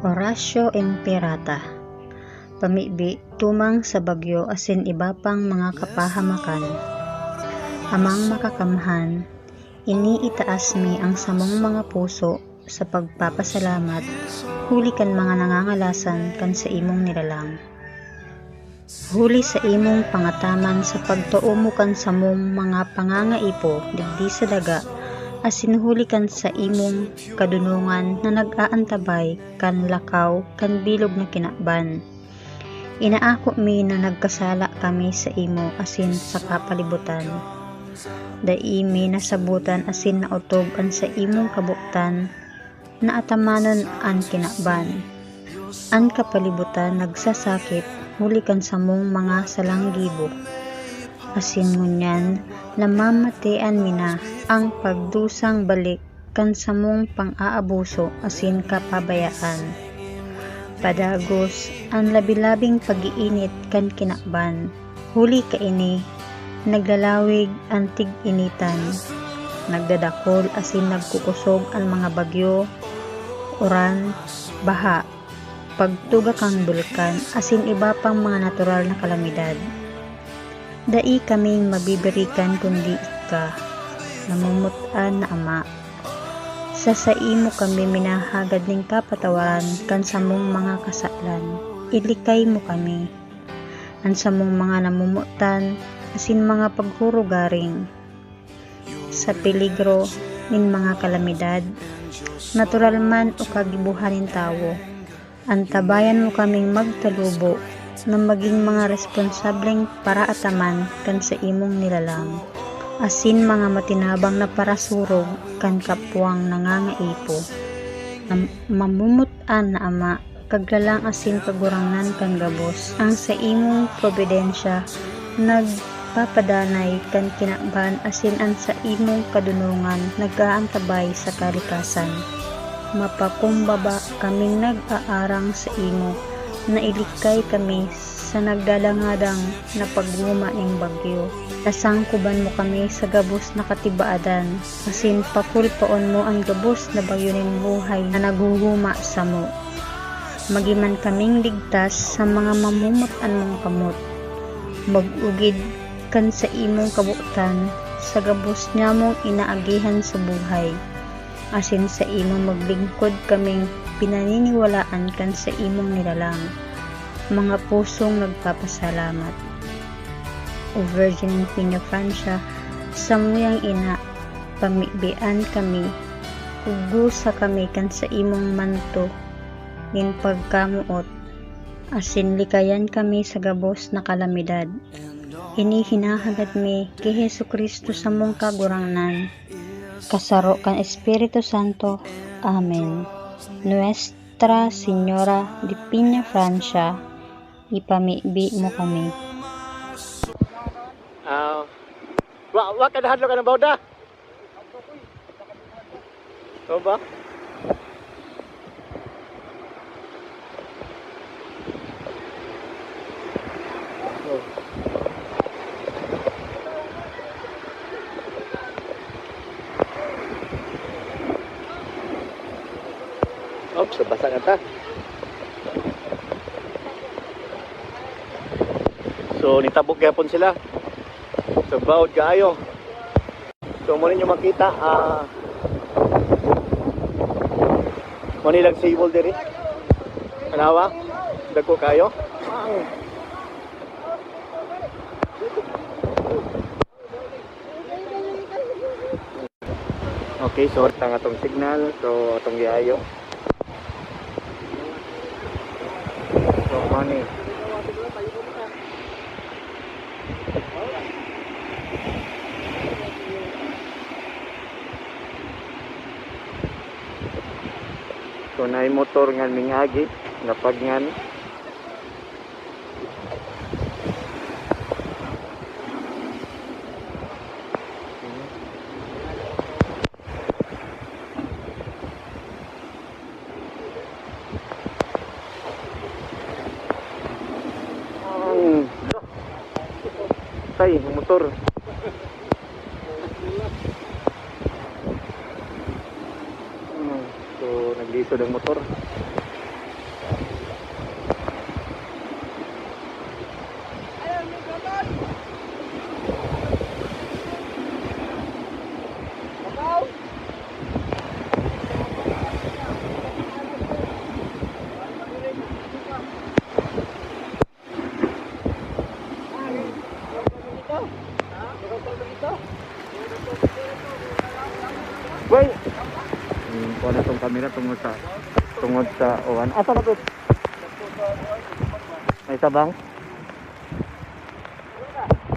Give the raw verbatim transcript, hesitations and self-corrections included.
Horatio Imperata. Pamibi tumang sa bagyo asin iba pang mga kapahamakan. Amang Makakamhan, iniitaas mi ang samong mga puso sa pagpapasalamat huli kan mga nangangalasan kan saimong nilalang. Huli sa imong pangataman sa pagtao mo kan samong mga pangangaipo digdi sa daga, asin huli kan saimong kadunongan na nag-aantabay kan lakaw kan bilog na kinaban. Inaako mi na nagkasala kami saimo asin sa kapalibutan. Dai mi nasabotan asin naotob an saimong kabotan na atamanon an kinaban. An kapalibutan nagsasakit huli kan samong mga salang gibo, asin ngunyan namamatean mi na an pagdusang balik kan samong pang-aabuso asin kapabayaan. Padagos an labi-labing pag-iinit kan kinaban. Huli kaini, naglalawig an tig-initan, nagdadakul asin nagkukosog an mga bagyo, uran, baha, pagtuga kan bulkan, asin iba pang mga natural na kalamidad. Dai kaming mabibirikan kundi ika, namumut-an na Ama. Sa saimo kami minahagad nin kapatawaran kan samong mga kasalan. Ilikay mo kami, an samong mga namomotan asin mga paghurugaring sa peligro nin mga kalamidad, natural man o kagibohan nin tawo. Antabayan mo kaming magtalubo na magin mga responsableng paraataman kan saimong nilalang, asin mga matinabang na parasurog kan kapwang nangangaipo. Am-, mamumut-an na Ama, Kaglalang asin Kagurangnan kan gabos, ang saimong probidensya nagpapadanay kan kinaban asin an saimong kadonongan nag-aantabay sa kalikasan. Mapakumbaba kaming nag-aarang saimo na ilikay kami sa nagdadangadang na paghuma nin bagyo. Nasangkoban mo kami sa gabos na katibaadan, asin pakulpaon mo an gabos na bagyo nin buhay na naghuhuma samo. Magiman kaming ligtas sa mga mamumot-an mong kamot. Mag-ugid kan saimong kabotan sa gabos nyamong inaagihan sa buhay, asin saimo maglingkod kaming pinaniniwalaan kan saimong nilalang. Mga pusong nagpapasalamat. O Virgin Niña Francia, samuyang ina, pamibian kami, kugosa kami kan saimong manto nin pagkamoot, asin likayan kami sa gabos na kalamidad. Ini hinahagad mi ki Jesu-Cristo, samong Kagurangnan. Kasaro kan Espiritu Santo. Amen. Nuestra Señora de Piña Francia, ipamibi mo kami. Ah, wa, wa ka nahadlok anang bawda? Ito ba? Oh. Oops, nabasa na ta. So, nitabok gyapon sila. So, bawod kaayo. So, muna nyo makita, ah, muna ilang sibol diri. Tanawa, dagko kayo. Okay, so, ang atong signal. So, atong giayo. So, money. So, naay motor ngan mingagi, napagngan. Ang tay, ang motor. So, naglisod ang motor. Wait! Hmm, kuha na tong kamera tungod sa, tungod sa uwan. Asa na to? May tabang?